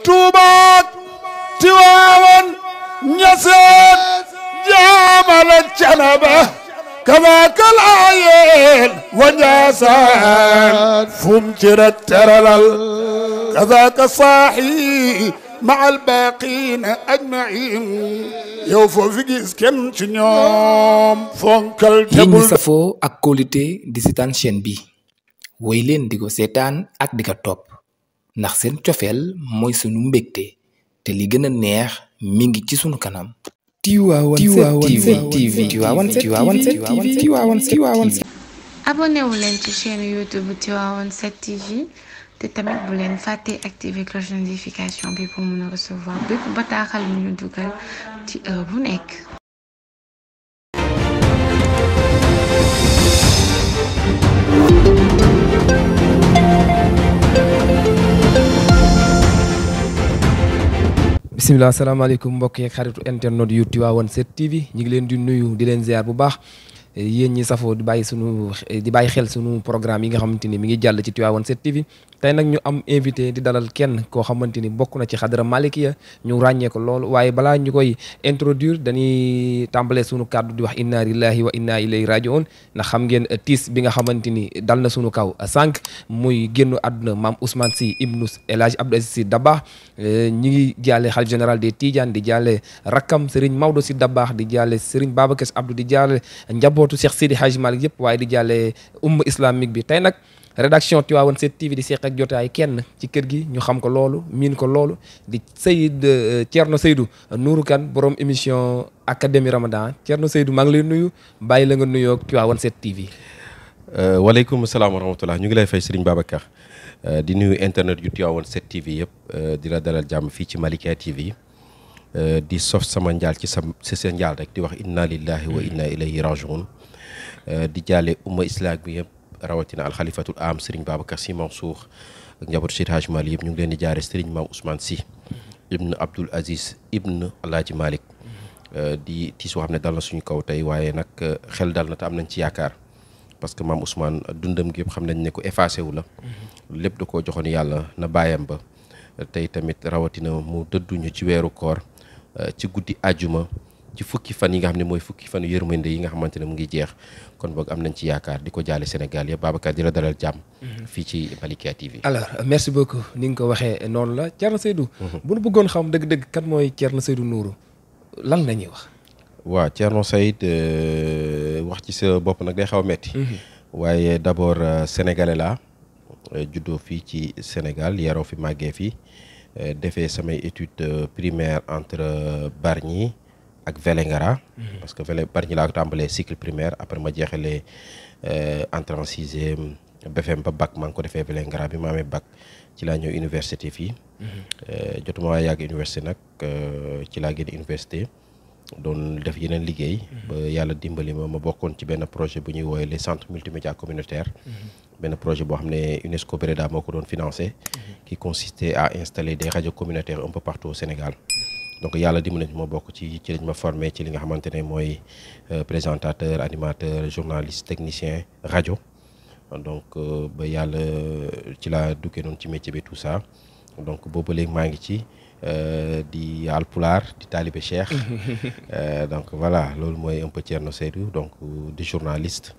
tuubaak tiwaawan ñaseen jaamal ak canaba kazaaka laayeen wa njaasaan fum ci rek teralal kazaaka saaxi ma al baaqiina ajmain yow foo fi gis kenn ci ñoom fonkal yéen ñi safoo ak kóolute di seetaan chaîne bi woy leen di ko seetaan ak di ko topp ndax seen cofeel mooy sunu mbégte te li gën a neex mi ngi ci sunu kanam. Tivaouane 7 TV. abonné wu leen ci chaîne YouTube Tivaouane 7 TV te tamit bu leen fàtte activer cloche de notification bi pour mën a recevoir bépp bataaxal bu ñu dugal ci heure bu nekk. bisimilah asalaamaaleykum mbokk yeeg xaritu internet yu Tivaouane 7 TV ñu ngi leen di nuyu di leen ziar bu baax yéen ñi safoo di bàyyi xel sunu programme yi nga xamante ni mi ngi jàll ci Tivaouane 7 TV tey nag ñu am invité di dalal kenn koo xamante ni bokk na ci xadara malikiya ñu ràññee ko loolu waaye balaa ñu koy introduire dañuy tàmbalee sunu kàddu di wax inna lillahi wa inna ilayhi rajiun ndax xam ngeen tiis bi nga xamante ni dal na sunu kaw sànq muy génn àdduna maam Ousmane Sy ibnu El Hadj Abdou Aziz Sy Dabakh ñi ngi jaale xalif général des Tidiane di jaale rakkam Serigne Maodo Sy Dabakh di jaale Serigne Babacar Sy Abdou di jaale njabootu Cheikh Sidi Hadj Malick yëpp waaye di jaale umma islamique bi tey nag rédaction Tivaouane 7 TV di seq ak jotaay kenn ci kër gi ñu xam ko loolu miin ko loolu di Thierno Seydou Nourou Kane borom émission académie Ramadan Thierno Seydou maa ngi lay nuyu bàyyi la nga nuyoo ak Tivaouane 7 TV. waaleykum salaam wa rahmatulah ñu ngi lay fay Serigne Babacar di nuyu internet yu Tivaouane 7 TV yëpp di la dalal jàmm fii ci Malikia TV di sof sama njaal ci seen njaal rek di wax inna lillahi wa inna ilayhi rajiun di jaale umma islam bi yëpp. rawatina alxalifatul am Serigne Babacar Sy Mansour ak njabootu Seydi Hadji Malick yëpp ñu ngi leen di jaare Serigne Maam Ousmane Sy ibn Abdoul Aziz ibn Alaaji Malick di tiis woo xam ne dal na suñu kaw tey waaye nag xel dal na te am nañ ci yaakaar parce que Maam Ousmane dundam gi yëpp xam nañ ne ko effacé wu la lépp da koo joxoon yàlla na bàyyam ba tey tamit rawatina mu dëdduñu ci weeru koor ci guddi àjjuma ci fukki fan yi nga xam ne mooy fukki fanu yërmande yi nga xamante ne mu ngi jeex kon boog am nañ ci yaakaar di ko jaale Sénégal yëpp Babacar di la dalal jàmm fii ci Malikia TV. alors merci beaucoup ni nga ko waxee noonu la Thierno Seydou. bu nu bëggoon xam dëgg-dëgg kat mooy Thierno Seydou Nourou lan la ñuy wax. waaw Thierno Seydou wax ci sa bopp nag day xaw a metti waaye d'abord sénégalais laa juddoo fii ci Sénégal yaroo fi màggee fii defee samay études primaires entre Bargny ak Vélingara parce que Bargny laa ko tàmbalee cycle primaire après ma jeexalee entrée en sixième BFM ba bac maa ngi ko defee Vélingara bi ma amee bac ci laa ñëw université fii jotuma waaye yàgg université nag ci laa génn université doon def yeneen liggéey ba yàlla dimbali ma bokkoon ci benn projet bu ñuy woowee les centres multimédia communautaires benn projet boo xam ne UNESCO Bréda moo ko doon financé qui consistait à installer des radios communautaires un peu partout au Sénégal donc yàlla dimbali ma bokk ci lañ ma formé ci li nga xamante ne mooy présentateur animateur journaliste technicien rajo donc ba yàlla ci laa duggee noonu ci métier bi tout ça donc boobu léegi maa ngi ci di alpulaar di taalibe Cheikh donc voilà loolu mooy un peu Thierno Seydou donc di journaliste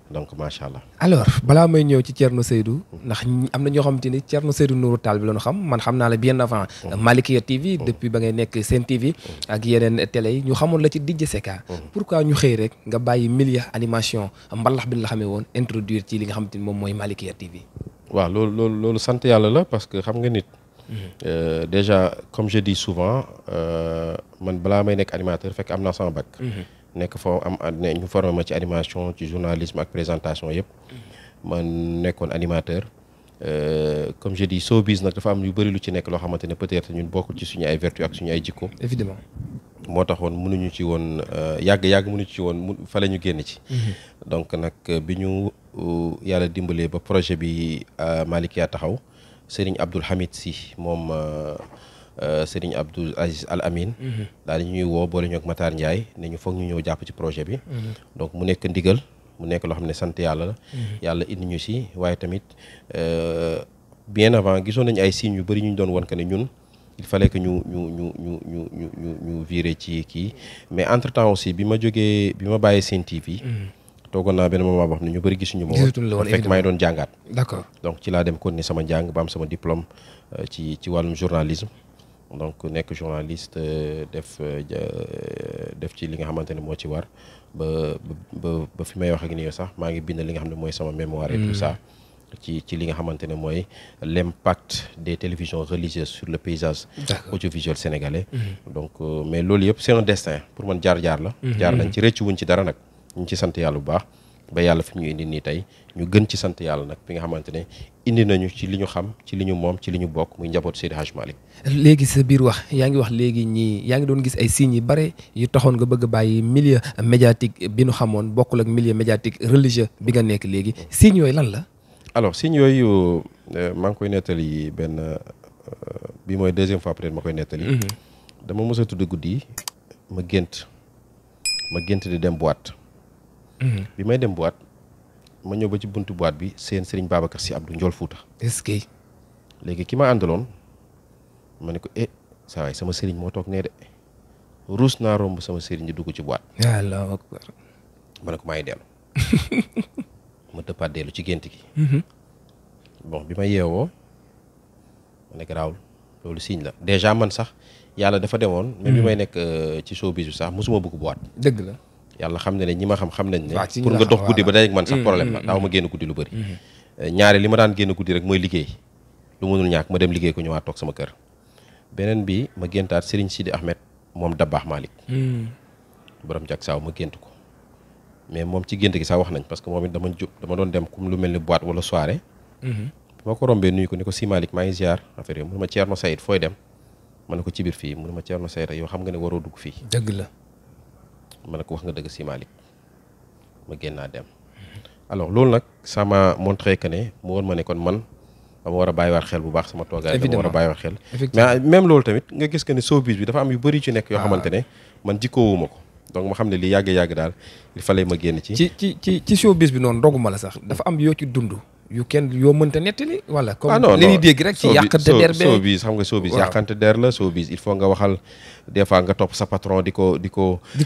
donc macha allah. alors balaa may ñëw ci Thierno Seydou ndax am na ñoo xamante ni Thierno Seydou Nourou Tall bi la ñu xam man xam naa la bien avant Malikia TV depuis ba ngay nekk Sen TV ak yeneen télé yi ñu xamoon la ci DJ Secka pourquoi ñu xëy rek nga bàyyi milieu animation mbalax bi la xamee woon introduire ci li nga xamante ni moom mooy Malikia TV. waaw loolu sant yàlla la parce que xam nga nit. déjà comme je dis souvent man balaa may nekk animateur fekk am naa sama bac. nekk foo ñu formé ma ci animation ci journalisme ak présentation yëpp. man nekkoon animateur comme je dis showbiz nag dafa am yu bëri lu ci nekk loo xamante ne peut-être ñun bokkul ci suñu ay vertu ak suñu ay jikko. évidemment moo taxoon mënuñu ci woon yàgg mënuñu ci woon fa la ñu génn ci. donc nag bi ñu yàlla dimbalee ba projet bi Malikia taxaw. Serigne Abdoul Hamid Sy moom Serigne Abdoul Aziz Al Amin daal di ñuy woo boole ñu ak Matar Ndiaye ne ñu foog ñu ñëw jàpp ci projet bi donc mu nekk ndigal mu nekk loo xam ne sant yàlla la yàlla indi ñu si waaye tamit bien avant gisoon nañu ay signes yu bëri ñu doon won que ne ñun il fallait que ñu viré ci kii mais entre temps aussi bi ma bàyyee Sen TV. toogoon naa benn moment boo xam ne ñu bëri gisuñu ma woon fekk maa ngi doon jàngaat. d'accord donc ci laa dem continuer sama njàng ba am sama diplôme ci wàllum journalisme donc nekk journaliste def ci li nga xamante ne moo ci war ba fi may wax ak nii sax maa ngi bind li nga xam ne mooy sama mémoire et tout ça ci li nga xamante ne mooy l'impact des télévisions religieuses sur le paysage audiovisuel sénégalais. donc mais loolu yëpp c'est un destin pour man jaar-jaar la. jaar nañ ci rëcc wuñ ci dara nag ñu ci sant yàlla bu baax ba yàlla fi ñu indi nii tey ñu gën ci sant yàlla nag fi nga xamante ne indi nañu ci li ñu xam ci li ñu moom ci li ñu bokk muy njabootu Seydi Hadj Malick. léegi sa biir wax yaa ngi wax léegi yaa ngi doon gis ay signes yu bare yu taxoon nga bëgg a bàyyi milieu médiatique bi nu xamoon bokkul ak milieu médiatique religieux bi nga nekk léegi signes yooyu lan la. alors signes yooyu maa ngi koy nettali bi mooy deuxième fois peut-être ma koy nettali. dama mos a tudd guddi ma gént di dem boîte. bi may dem boîte ma ñëw ba ci buntu boîte bi seen Serigne Babacar Sy Abdou Ndiol Fouta. est-ce que. léegi ki ma àndaloon ma ne ko saa waay sama Serigne moo toog nee de ruus naa romb sama Serigne di dugg ci boîte. Allahu akbar. ma ne ko maa ngi dellu. ma dëppaat dellu ci gént gi. bon bi ma yeewoo ma ne garaawul loolu signe la déjà man sax yàlla dafa demoon. même bi may nekk ci showbiz bi sax mosuma bëgg boîte. dëgg la. yàlla xam ne ñi ma xam nañ ne waaw pour nga dox guddi ba dajeeg man sax problème la daaw ma génn guddi lu bëri. ñaare li ma daan génn guddi rek mooy liggéey lu mënul ñàkk ma dem liggéey ko ñëwaat toog sama kër. beneen bi ma géntaat Serigne Sidi Ahmed moom Dabakh Malick. borom jak saaw ma gént ko mais moom ci gént gi sax wax nañ parce que moom it dama doon dem comme lu mel ni boîte wala soirée. ma ko rombee nuyu ko ni ko si Malick maa ngi ziar affaire yi mu ne ma Thierno Saïd fooy dem ma ne ko ci biir fii mu ne ma Thierno Saïd yow xam nga ne waroo dugg fii. dëgg la. ma ne ko wax nga dëgg si Malick ma génnaa dem alors loolu nag ça m'a montré que ne mu woon ma ne kon man dama war a bàyyiwaat xel bu baax sama toogaay dama war a bàyyiwaat xel mais même loolu tamit nga gis que ne showbiz bi dafa am yu bëri ci nekk yoo xamante ne man jikkoowuma ko donc ma xam ne li yàgg daal il fallait ma génn ci showbiz bi noonu doguma la sax dafa am yoo ci dund yu kenn yoo mënta nettali wala comme li ñuy dégg rek ci yàqante der be showbiz xam nga showbiz yàqante der la showbiz il faut nga waxal des fois nga topp sa patron di ko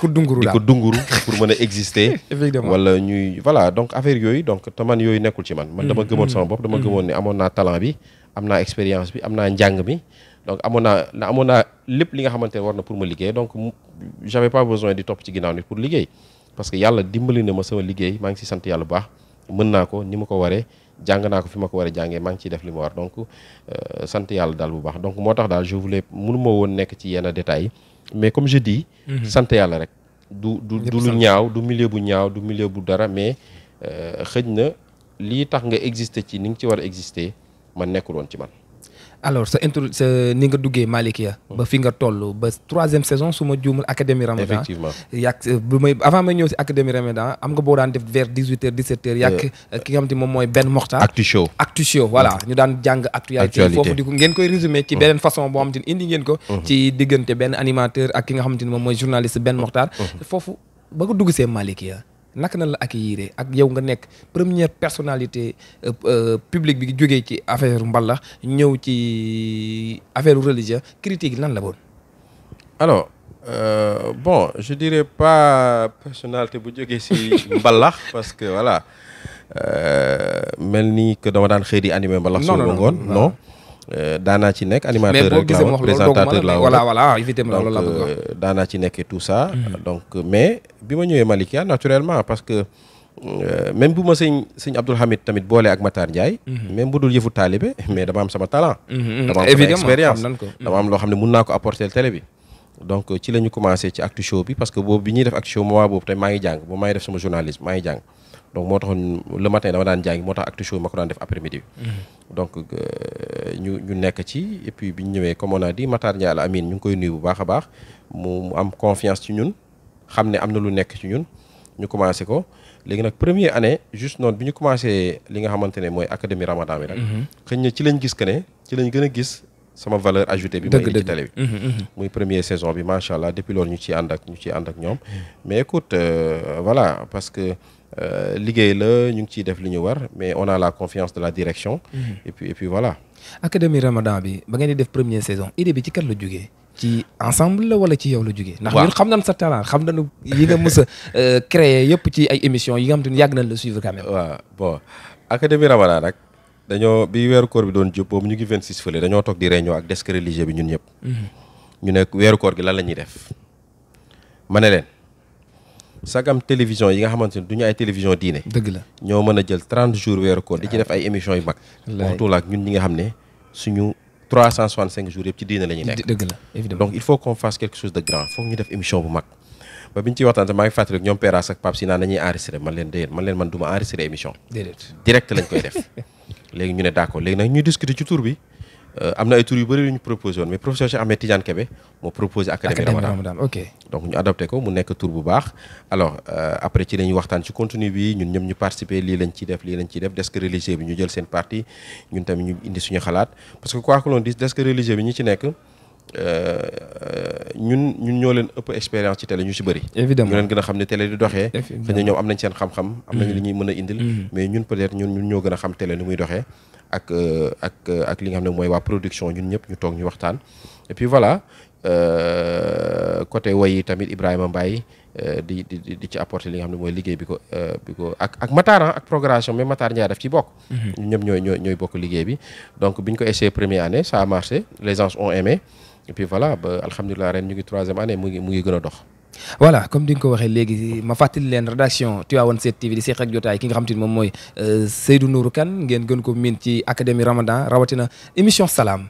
dunguru pour mën a exister wala ñuy voilà donc affaire yooyu donc te man yooyu nekkul ci man dama gëmoon sama bopp dama gëmoon ne amoon naa talent bi am naa expérience bi am naa njàng mi donc amoon naa lépp li nga xamante ne war na pour ma liggéey donc j'avais pas besoin di topp ci ginnaaw nit pour liggéey parce que yàlla dimbali na ma sama liggéey maa ngi si sant yàlla bu baax mën naa ko ni ma ko waree jàng naa ko fi ma ko war a jàngee maa ngi ciy def li ma war donc sant yàlla daal bu baax donc moo tax daal je voulais mënu ma woon nekk ci yenn détails yi mais comme je dis sant yàlla rek du lu ñaaw du milieu bu ñaaw du milieu bu dara mais xëj na lii tax nga exister ci ni nga ci war a exister man nekkul woon ci man. alors sa ni nga duggee Malikia ba fi nga toll ba 3e saison su ma juumul académie Ramadan effectivement avant may ñëw si académie Ramadan am nga boo daan def vers 18h 17h yàgg ki nga xam te moom mooy Ben Mokhtar Actu Show voilà ñu daan jàng actualité foofu di ko ngeen koy résumé ci beneen façon boo xam te indi ngeen ko ci diggante benn animateur ak ki nga xam te ne moom mooy journaliste Ben Mokhtar foofu ba nga dugg see Malikia naka na la accueillir ak yow nga nekk première personnalité publique bi jógee ci affaire mbalax ñëw ci affaire religieux critique lan la woon. alors bon je dirais pas personnalité bu jógee si mbalax parce que voilà mel ni que dama daan xëy di animé mbalax suba ngoon non daanaa ci nekk animateur rek la woon présentateur la woon voilà évité ma loolu la bëgg wax daanaa ci nekk tout ça donc mais bi ma ñëwee Malikia naturellement parce que même bu ma sëñ Abdoul Hamid tamit boole ak Matar Ndiaye même bu dul yëfu taalibe mais dama am sama talent dama am sama expérience dama am loo xam ne mun naa ko apporter télé bi donc ci la ñu commencé ci Actu Show bi parce que boobu bi ñuy def Actu Show moment boobu tamit maa ngi jàng boobu maa ngi def sama journalisme maa ngi jàng donc moo taxoon le matin dama daan jàngi moo tax Actu Show ma ko daan def après midi bi donc ñu nekk ci et puis bi ñu ñëwee comme on a dit Matar Ndiaye la Amine ñu ngi koy nuyu bu baax a baax mu am confiance ci ñun xam ne am na lu nekk ci ñun ñu commencé ko léegi nag première année juste noonu bi ñu commencé li nga xamante ne mooy académie Ramadan bi rek xëy na ci lañ gis que ne ci lañ gën a gis sama valeur ajoutée bi may indi ci télé bi muy première saison bi macha allah depuis loolu ñu ciy ànd ak ñoom mais écoute voilà parce que liggéey la ñu ngi ciy def li ñu war mais on a la confiance de la direction et puis voilà académie Ramadan bi ba ngeen di def première saison idée bi ci kan la jógee ci ensemble la wala ci yow la jógee. ndax ñun xam nañ sa talent xam nañu yi nga mës a créer yëpp ci ay émissions yi nga xam te ne yàgg nañ la suivre quand même. waaw bon académie Ramadan nag dañoo bi weeru koor bi doon jub boobu ñu ngi 26 fële dañoo toog di réunion ak desk religieux bi ñun ñëpp. ñu ne weeru koor gi lan la ñuy def. ma ne leen sagam télévision yi nga xamante ne du ñu ay télévision diine. dëgg la ñoo mën a jël 30 jours weeru koor di ci def ay émissions yu mag. waxtu la ak ñun ñi nga xam ne suñu 365 jours yëpp ci diine la ñuy nekk. dëgg la évidemment donc il faut qu'on fasse quelque chose de grand foog ñu def émission bu mag. ba biñ ciy waxtaan maa ngi fàttali ñoom Peras ak Pape si naan dañuy enregistré man leen du ma enregistré émission. déedéet direct lañ koy def. léegi ñu ne d'accord léegi nag ñuy discuter ci tur bi am na ay tur yu bëri yu ñu proposé woon mais professeur Cheikh Ahmed Tidiane Kébé moo proposé académie Ramadan ok. donc ñu adopté ko mu nekk tur bu baax alors après ci la ñuy waxtaan ci contenu bi ñun ñëpp ñu participer lii lañ ciy def desk religieux bi ñu jël seen parti ñun tamit ñu indi suñu xalaat parce que quoi que l'on dise desk religieux bi ñi ci nekk ñun ñoo leen ëpp expérience ci télé ñu ci bëri. évidemment ñu leen gën a xam ne télé di doxee. xëy na ñoom am nañ seen xam-xam. am nañ li ñuy mën a indil. mais ñun peut-être ñun ñoo gën a xam télé ni muy doxee ak li nga xam ne mooy waa production ñun ñëpp ñu toog ñu waxtaan. et puis voilà côté woy yi tamit Ibrahima Mbaye di ci apporter li nga xam ne mooy liggéey bi ko ak Matar ak progression mais Matar Ndiaye daf ci bokk. ñun ñëpp ñooy bokk liggéey bi donc biñ ko essayé première année ça a marché les gens ont aimé. et puis voilà ba alhamdulilah ren ñu ngi 3e année mu ngi gën a dox. voilà comme di nga ko waxee léegi ma fàttali leen rédaction Tivaouane 7 TV di seq ak jotaay ki nga xam te ne moom mooy Seydou Nourou Kane ngeen gën ko miin ci académie Ramadan rawatina émission salaam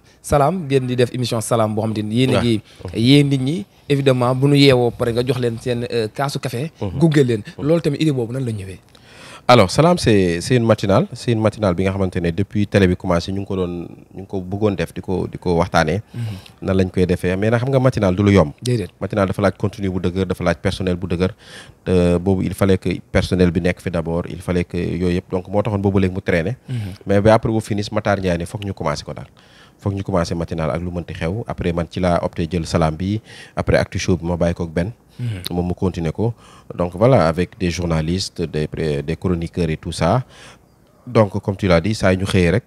ngeen di def émission salaam boo xam te ne yéen a ngi yee nit ñi évidemment bu nu yeewoo pare nga jox leen seen kaasu café gunge leen loolu tamit idée boobu nan la ñëwee. alors salaam c'est une matinale bi nga xamante ne depuis télé bi commencé ñu ngi ko bëggoon def di ko waxtaanee. nan lañ koy defee mais nag xam nga matinale du lu yomb. déedéet matinale dafa laaj contenu bu dëgër dafa laaj personnel bu dëgër boobu il fallait que personnel bi nekk fi d'abord il fallait que yooyu yëpp donc moo taxoon boobu léegi mu traîner. mais ba après au finish Matar Ndiaye ne foog ñu commencé ko daal. foog ñu commencé matinale ak lu mënti xew après man ci laa opté jël salaam bi après actu show bi ma bàyyi ko ak benn. moom mu continuer ko donc voilà avec des journalistes des chroniqueurs et tout ça donc comme tu l'as dit saa ñu xëyee rek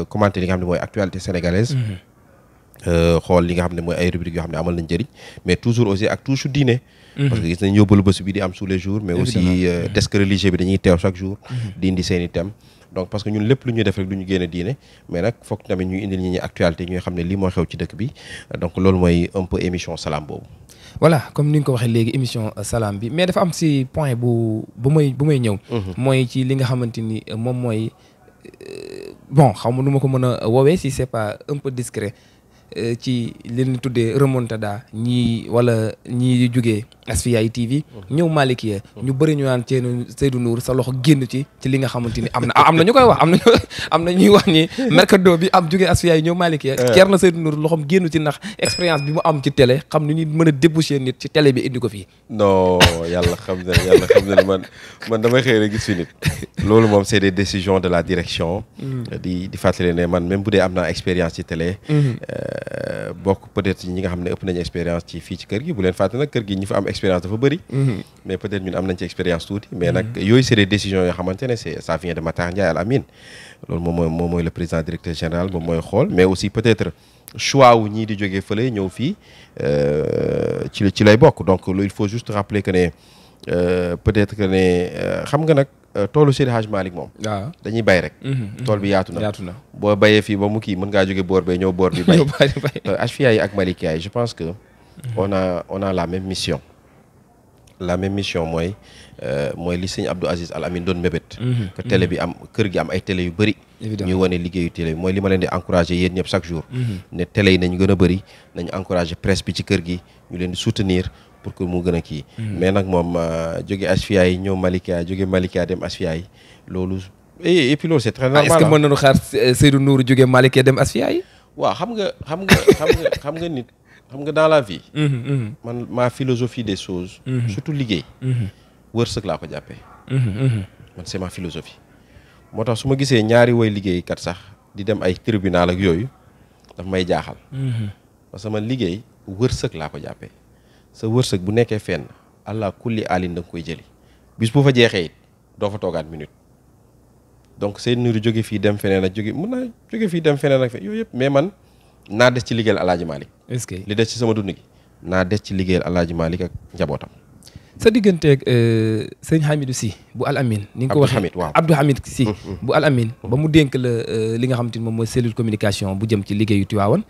commenter li nga xam ne mooy actualité sénégalaise xool li nga xam ne mooy ay rubriques yoo xam ne amal nañ njëriñ mais toujours aussi ak touche diine parce que gis nañ yóbbalu bés bi di am tous les jours mais aussi desk religieux bi dañuy teew chaque jour di indi seen i thèmes donc parce que ñun lépp lu ñuy def rek du ñu génne diine mais nag foog tamit ñuy indil ñi actualité ñuy xam ne lii moo xew ci dëkk bi donc loolu mooy un peu émission salaam boobu. voilà comme ni nga ko waxee léegi émission salaam bi mais dafa am si point bu may ñëw. mooy ci li nga xamante ni moom mooy bon xaw ma nu ma ko mën a woowee si c'est pas un peu discret ci li ñu tuddee remontada ñii jógee Asfiyahi TV ñëw Malikia ñu bëri ñu naan ceenu Seydou Nour sa loxo génn ci li nga xamante ni am na ñu koy wax am na ñuy wax ni mercado bi am jógee Asfiyahi ñëw Malikia ceer na Seydou Nour loxom génn ci ndax expérience bi mu am ci télé xam ni ñu mën a déboucher nit ci télé bi indi ko fii. non yàlla xam na man damay xëy rek gis fi nit loolu moom c'est des décisions de la direction di fàttali ne man même bu dee am naa expérience ci télé bokk peut-être ñi nga xam ne ëpp nañu expérience ci fii ci kër gi bu leen fàtte nag kër gi ñi fa am expérience dafa bëri mais peut-être ñun am nañ ci expérience tuuti mais nag yooyu c'est des décisions yoo xamante ne ça vient de Matar Ndiaye Al Amine loolu moom mooy le président directeur général moom mooy xool mais aussi peut-être choix wu ñii di jógee fële ñëw fii ci lay bokk donc il faut juste rappeler que ne peut-être que ne xam nga nag toolu Seydi Hadj Malick moom dañuy bay rek tool bi yaatu na boo bayee fii ba mu kii mën ngaa jóge boor bee ñëw boor bi bay Asfiyahi ak Malikia je pense que on a la même mission mooy li sëñ Abdou Aziz Al Amine doon mébét que télé bi am kër gi am ay télé yu bëri ñuy wane liggéeyu télé bi mooy li ma leen di encourager yéen ñëpp chaque jour ne télé yi nañ gën a bëri nañ encourager presse bi ci kër gi ñu leen di soutenir pour que mu gën a kii mais nag moom jóge Asfiyahi ñëw Malikia jóge Malikia dem Asfiyahi loolu et puis loolu c'est très normal. est-ce que mën nañu xaar Seydou Nour jóge Malikia dem Asfiyahi waaw xam nga nit xam nga dans la vie man ma philosophie des choses surtout liggéey wërsëg laa ko jàppee man c'est ma philosophie moo tax su ma gisee ñaari woy liggéeykat sax di dem ay tribunal ak yooyu daf may jaaxal parce que man liggéey wërsëg laa ko jàppee sa wërsëg bu nekkee fenn allah kulli alin da nga koy jëli bis bu fa jeexee it doo fa toogaat minute donc Seydou Nourou jóge fii dem feneen ak mun naa jóge fii dem feneen ak yooyu yëpp mais man naa des ci liggéeyal Alaaji Malick. est-ce que li des ci sama dund gi naa des ci liggéeyal Alaaji Malick ak njabootam. sa digganteeg sëñ Hamidou Sy bu Al Amine. ni nga ko waxee Abdou Hamid Sy bu Al Amine. ba mu dénk la li nga xamante ni moom mooy cellule communication bu jëm ci liggéeyu Tivaouane.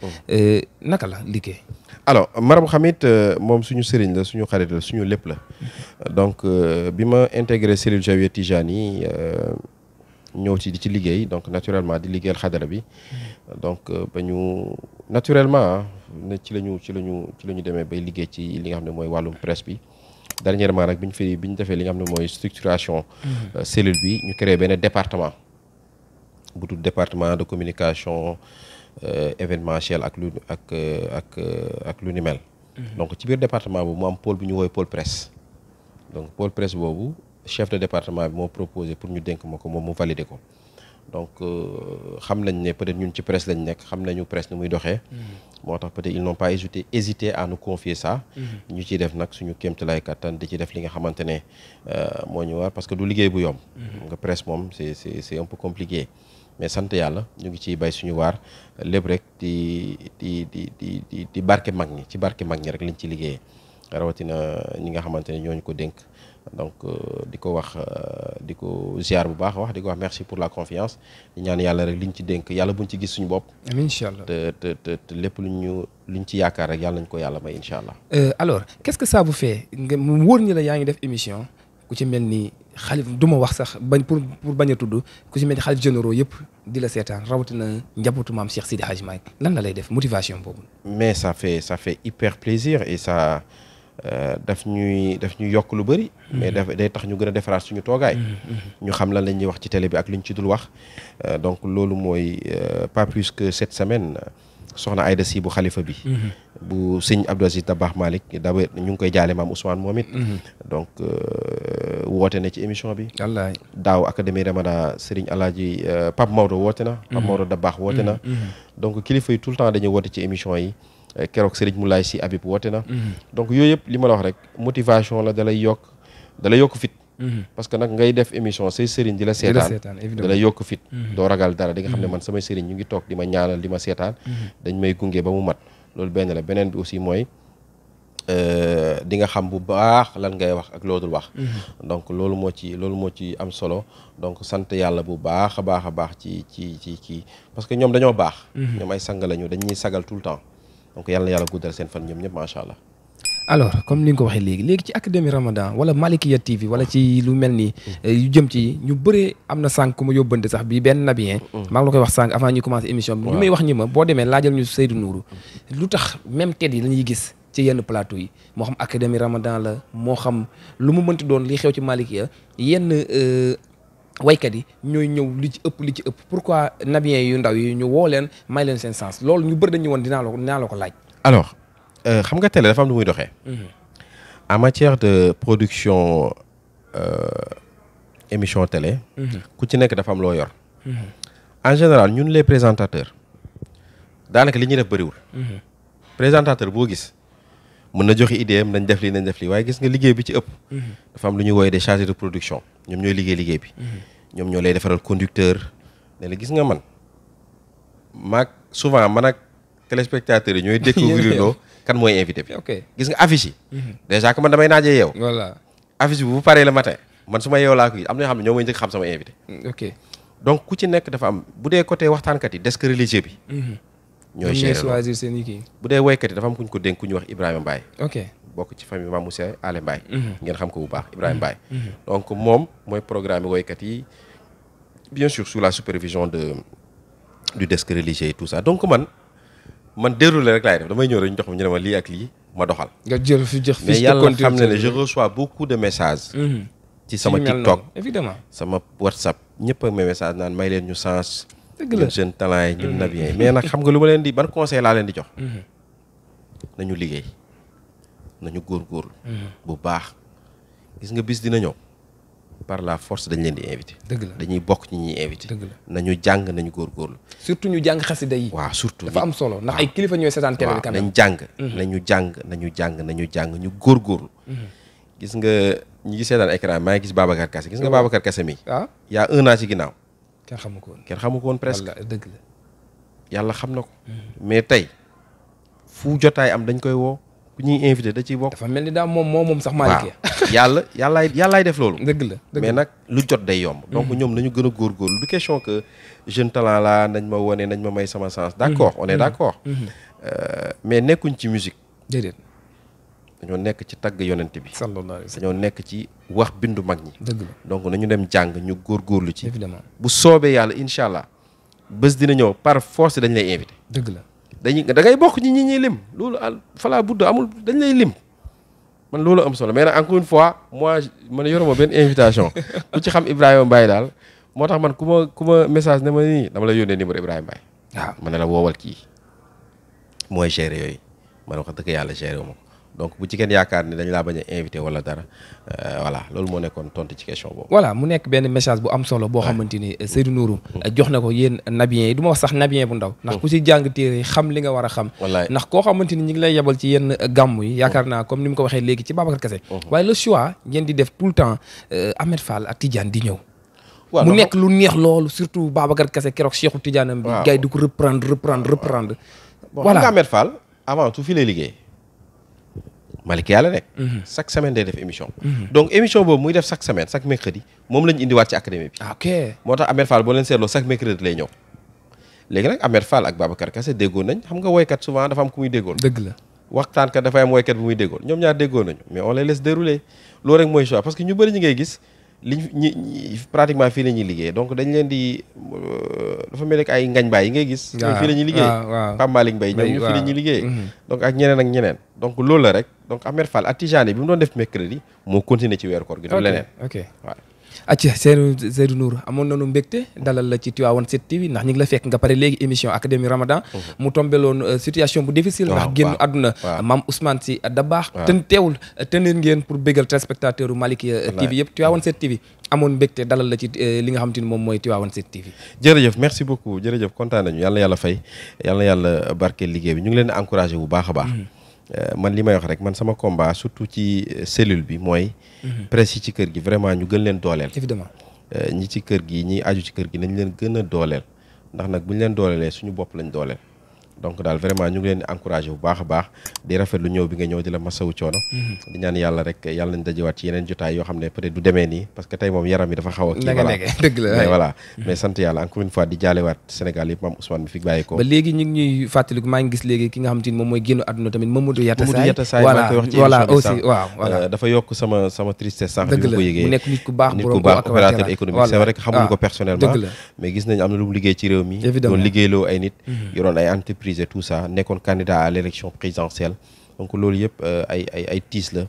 naka la liggéey. alors Marabu Hamid moom suñu sëriñ la suñu xarit la suñu lépp la donc bi ma intégré cellule Zawiya Tijani ñëw ci di ci liggéey donc naturellement di liggéeyal xadara bi donc ba ñu naturellement ci la ñu demee bay liggéey ci li nga xam ne mooy wàllum presse bi. dernièrement nag bi ñu defee li nga xam ne mooy structuration cellule bi ñu créé benn département bu tudd département de communication événementielle ak lu ni mel. donc ci biir département boobu mu am pôle bu ñu woowee pôle presse donc pôle presse boobu chef de département bi moo proposé pour ñu dénk ma ko moom mu valider ko donc xam nañ ne peut-être ñun ci presse lañ nekk xam nañu presse ni muy doxee. moo tax peut-être ils n'ont pas hésité à nous confier ça. ñu ciy def nag suñu kéemtalaay kattan di ci def li nga xamante ne moo ñu war parce que du liggéey bu yomb. nga presse moom c'est un peu compliqué. mais sant yàlla ñu ngi ciy bay suñu waar lépp rek di barke mag ñi ci barke mag ñi rek liñ ci liggéeyee rawatina ñi nga xamante ne ñooñu ko dénk. donc di ko wax di ko ziar bu baax wax di ko wax merci pour la confiance di ñaan yàlla rek liñ ci dénk yàlla buñ ci gis suñu bopp. amiin incha allah te lépp luñ ci yaakaar rek yàlla nañ ko yàlla may incha allah. alors qu'est-ce que ça vous fait nga mu wóor ñi la yaa ngi def émission ku ci mel ni xalif du ma wax sax bañ pour bañ a tudd ku ci mel ni xalif généraux yëpp di la seetaan rawatina njabootu maam Cheikh Sidi Hadj Malick lan la lay def motivation boobu. mais ça fait hyper plaisir et ça. daf ñuy yokk lu bëri. mais day tax ñu gën a defaraat suñu toogaay. ñu xam lan la ñuy wax ci télé bi ak liñ ci dul wax. donc loolu mooy pas plus que cette semaine soxna Aïda Sy bu xalifa bi. bu sëñ Abdou Aziz Dabakh Malick d'abord ñu ngi koy jaale maam Ousmane moom it. donc woote na ci émission bi. wallaay daaw académie Ramada Serigne Alaaji Pape Maodo woote na. Pape Maodo Dabakh woote na. donc kilifa yi tout le temps dañuy woote ci émission yi. keroog Serigne Moulay Sy Habib woote na. donc yooyu yëpp li ma la wax rek motivation la dalay yokk fit. parce que nag ngay def émission say Serigne di la seetaan dalay yokk fit. doo ragal dara di nga xam ne man samay Serigne ñu ngi toog di ma ñaanal di ma seetaan. dañ may gunge ba mu mat loolu benn la beneen bi aussi mooy di nga xam bu baax lan ngay wax ak loodul wax. donc loolu moo ci am solo donc sant yàlla bu baax a baax ci parce que ñoom dañoo baax. ñoom ay sang lañu dañuy sagal tout le temps. donc yàlla guddal seen fan ñoom ñëpp macha allah. alors comme ni nga ko waxee léegi ci académie Ramadan wala Malikia TV wala ci lu mel ni yu jëm ci ñu bëree am na sànq ku ma yóbbante sax bi benn nabien maa ngi la koy wax sànq avant ñu commencé émission bi. ñu may wax ñi ma boo demee laajal ñu Seydou Nourou lu tax même tedd yi la ñuy gis ci yenn plateau yi moo xam académie Ramadan la moo xam lu mu mënti doon li xew ci Malikia yenn waykat yi ñooy ñëw li ci ëpp pourquoi nabiyen yu ndaw yi ñu woo leen may leen seen sens loolu ñu bëri dañu woon dinaa la ko laaj. alors xam nga télé dafa am lu muy doxee. en matière de production émission télé. ku ci nekk dafa am loo yor. en général ñun les présentateurs daanaka li ñuy def bëriwul. présentateur boo gis mën na joxe idée am nañ def lii waaye gis nga liggéey bi ci ëpp. dafa am lu ñuy woowee des chargés de production ñoom ñooy liggéey bi. ñoom ñoo lay defaral conducteur ne la gis nga man souvent man ak téléspectateurs yi ñooy découvrir loo kan mooy invité bi. gis nga affiche yi. déjà que man damay naajee yeew. voilà affiche bi bu paree le matin man su ma yeew laa ko am na ñoo xam ne ñoo may njëkk xam sama invité. donc ku ci nekk dafa am bu dee côté waxtaankat yi desk religieux bi. ñooy gérer choisir seen i kii. bu dee woykat yi dafa am ku ñu ko dénk ku ñuy wax Ibrahima Mbaye. bokk ci famille Mame Moussa Ale Mbaye. ngeen xam ko bu baax Ibrahima Mbaye. donc moom mooy programme woykat yi bien sûr sous la supervision du desk religieux et tout ça donc man déroulé rek laay def damay ñëw rek ñu jox ma ñu ne ma lii ak lii ma doxal. nga jël fi jox mais yàlla xam ne je reçois beaucoup de messages. ci sama TikTok évidemment sama WhatsApp ñëpp ak mes messages naan may leen ñu chance. dëgg la jeune talent yi ñun nabiyen yi mais nag xam nga lu ma leen di ban conseil laa leen di jox. nañu liggéey nañu góorgóorlu. bu baax gis nga bis dina ñëw par la force dañ leen di invité. dëgg la dañuy bokk ñi ñuy invité. dëgg la nañu jàng nañu góorgóorlu. surtout ñu jàng xasida yi. waaw surtout dafa am solo ndax ay kilifa ñooy seetaan télé bi. nañ jàng. nañu jàng ñu góorgóorlu. gis nga ñi ngi seetaan écran maa ngi gis Babacar Kassé gis nga Babacar Kassé mi. waaw y a 1 an ci ginnaaw kenn xamu ko woon. kenn xamu ko woon presque. dëgg la. yàlla xam na ko. mais tey fu jotaay am dañ koy woo ku ñuy invité da ciy bokk. dafa mel ni daal moom sax Malick. waaw yàllaay def loolu. dëgg la mais nag lu jot day yomb. donc ñoom nañu gën a góorgóorlu du question que jeune talent la nañ ma wone nañ ma may sama sens. d'accord on est d'accord. mais nekkuñ ci musique. déedéet. dañoo nekk ci tagg yonent bi. sallallahu alayhi wa sallam. dañoo nekk ci wax bindu mag ñi. dëgg la donc nañu dem jàng ñu góorgóorlu ci. évidemment bu soobee yàlla incha allah bés dina ñëw par force dañ lay invité. dëgg la. da ngay bokk ñi ñuy lim loolu fala budd amul dañ lay lim man loolu am solo mais nag encore une fois moi man yoruma benn invitation ku ci xam Ibrahima Mbaye daal moo tax man ku ma message ne ma nii dama la yónnee numéro Ibrahima Mbaye. waaw ma ne la woowal kii mooy gérer yooyu man wax dëgg yàlla gérer wu ma ko donc bu ci kenn yaakaar ni dañ laa bañ a invité wala dara voilà loolu moo nekkoon tontu ci question boobu. voilà mu nekk benn message bu am solo boo xamante ni Seydou Nourou jox na ko yéen nabiyen yi du ma wax sax nabiyen bu ndaw ndax ku ci jàng téere xam li nga war a xam. wallaay ndax koo xamante ni ñi ngi lay yebal ci yenn gàmm yi yaakaar naa comme ni mu ko waxee léegi ci Babacar Kassé. waaye le choix ngeen di def tout le temps Ahmed Fall ak Tidiane di ñëw. mu nekk lu neex loolu surtout Babacar Kassé keroog Cheikhou Tidiane am bi gars yi di ko reprendre. voilà Ahmed Fall avant tout fii lay liggéey. Malick yàlla nekk. chaque semaine day def émission. donc émission boobu muy def chaque semaine chaque mercredi moom la ñu indiwaat ci académie bi. ok moo tax Ahmed Fall boo leen seetloo chaque mercredi lay ñëw. léegi nag Ahmed Fall ak Babacar Kassé déggoon nañ xam nga woykat souvent dafa am ku muy déggoon. dëgg la waxtaankat dafay am woykat bu muy déggoon ñoom ñaar déggoon nañu mais on les laisse dérouler loolu rek mooy choix parce que ñu bëri ñi ngay gis ñi pratiquement fii la ñuy liggéey donc dañ leen di dafa mel ni ay ngañ baay yi ngay gis. ñoom fii la ñuy liggéey. Pape Malick Mbaye ñoom ñu fii la ñuy liggéey. donc ak ñeneen donc loolu la rek donc Ahmed Fall ak Tijani bi mu doon def mercredi moo continuer ci weeru koor gi. du leneen ok waaw. acca Seydou Nourou amoon nañu mbégte dalal la ci Tivaouane 7TV ndax ñu ngi la fekk nga pare léegi émission académie Ramadan. mu tombeloon situation bu difficile. ndax génn àdduna maam Ousmane Sy Dabakh. ten teewul tenir ngeen pour bégal téléspectateur u Malick TV yëpp Tivaouane 7TV amoon mbégte dalal la ci li nga xamante ni moom mooy Tivaouane 7TV. jërëjëf merci beaucoup jërëjëf kontaan nañu yàlla fay yàlla barkeel liggéey bi ñu ngi leen di encouragé bu baax a baax. man li may wax rek man sama combat surtout ci cellule bi mooy. presse yi ci kër gi vraiment ñu gën leen dooleel. évidemment ñi ci kër gi ñi aju ci kër gi nañ leen gën a dooleel ndax nag bu ñu leen dooleelee suñu bopp lañ dooleel. donc daal vraiment ñu ngi leen di encouragé bu baax a baax di rafetlu ñëw bi nga ñëw di la masawu coono. di ñaan yàlla rek yàlla nañ dajewaat ci yeneen jotaay yoo xam ne peut-être du demee nii parce que tey moom yaram yi dafa xaw a kii dëgg la mais voilà mais sant yàlla encore une fois di jaalewaat Sénégal yëpp maam Ousmane bi fi bàyyi ko ba léegi ñu ngi ñuy fàttaliku maa ngi gis léegi ki nga xam te ni moom mooy génn àdduna tamit Mamadou Yatassaye voilà koy wax ci voilà aussi waaw dafa yokk sama tristesse sànq dëgg bi ma ko yëgee mu nekk nit ku baax opérateur économique c'est vrai que xamuñu ko personnellement dëgg la mais gis nañ am na lu mu liggéey ci réew mi doon liggéeyloo ay nit yoroon ay entreprise et tout ça nekkoon candidat à l'élection présidentielle donc loolu yëpp ay tiis la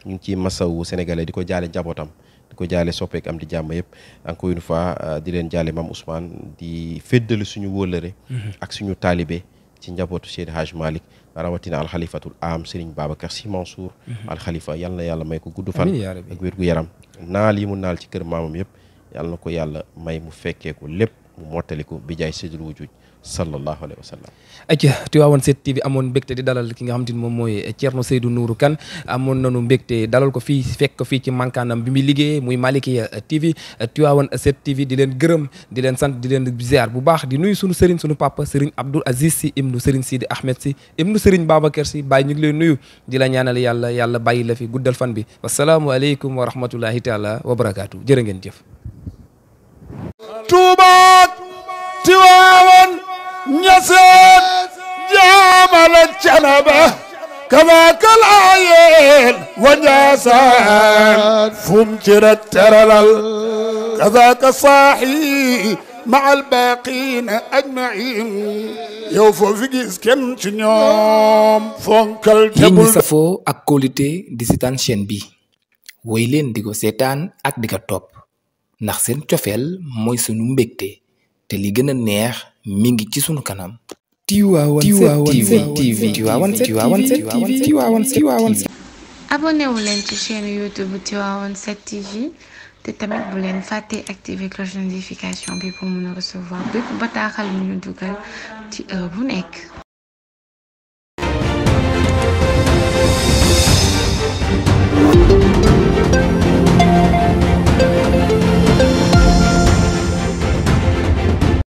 ñu ngi ci masawu sénégalais di ko jaale njabootam di ko jaale soppeek am di jàmm yëpp encore une fois di leen jaale Mame Ousmane di féddali suñu wóllëre ak suñu taalibe ci njabootu Seydi Hadj Malick rawatina alxalifatul am Serigne Babacar Sy Mansour alxalifa yal na yàlla may ko gudd fan ak wér gu yaram naal yi mu naal ci kër maamam yëpp yal na ko yàlla may mu fekkeeku lépp mu mottaliku bi jaay séddul wujuj sallallahu alayhi wa sallam. ayca Tivaouane 7TV amoon mbégte di dalal ki nga xam te ni moom mooy Thierno Seydou Nourou Kane amoon nañu mbégte dalal ko fii fekk ko fii ci mankaanam bi muy liggéey muy Malikia TV Tivaouane 7TV di leen gërëm di leen sant di leen ziar bu baax di nuyu sunu Serigne sunu papa Serigne Abdoul Aziz Sy ibnu Serigne Sidi Ahmed Sy ibnu Serigne Babacar Sy Baye ñu ngi leen nuyu di la ñaanal yàlla bàyyi la fi guddal fan bi wasalaamualeykum wa rahmatullahi taala wa barakaatu jërë ngeen jëf. Touba Tivaouane Niassène Diamala Thiénaba كذاك العين ونجاسان فمجر الترلل كذاك صاحي مع الباقين أجمعين يوفو في جيس كن نيوم فونكل yéen ñi safoo ak qualité di seetaan chaîne bi woy leen di ko seetaan ak di ko topp ndax seen cofeel mooy sunu mbégte te li gën a neex mi ngi ci sunu kanam. Tivaouane 7TV abonné wu leen ci chaîne YouTube Tivaouane 7TV te tamit bu leen fàtte activer cloche notification bi pour mën a recevoir bépp bataaxal bu ñu dugal ci heure bu nekk.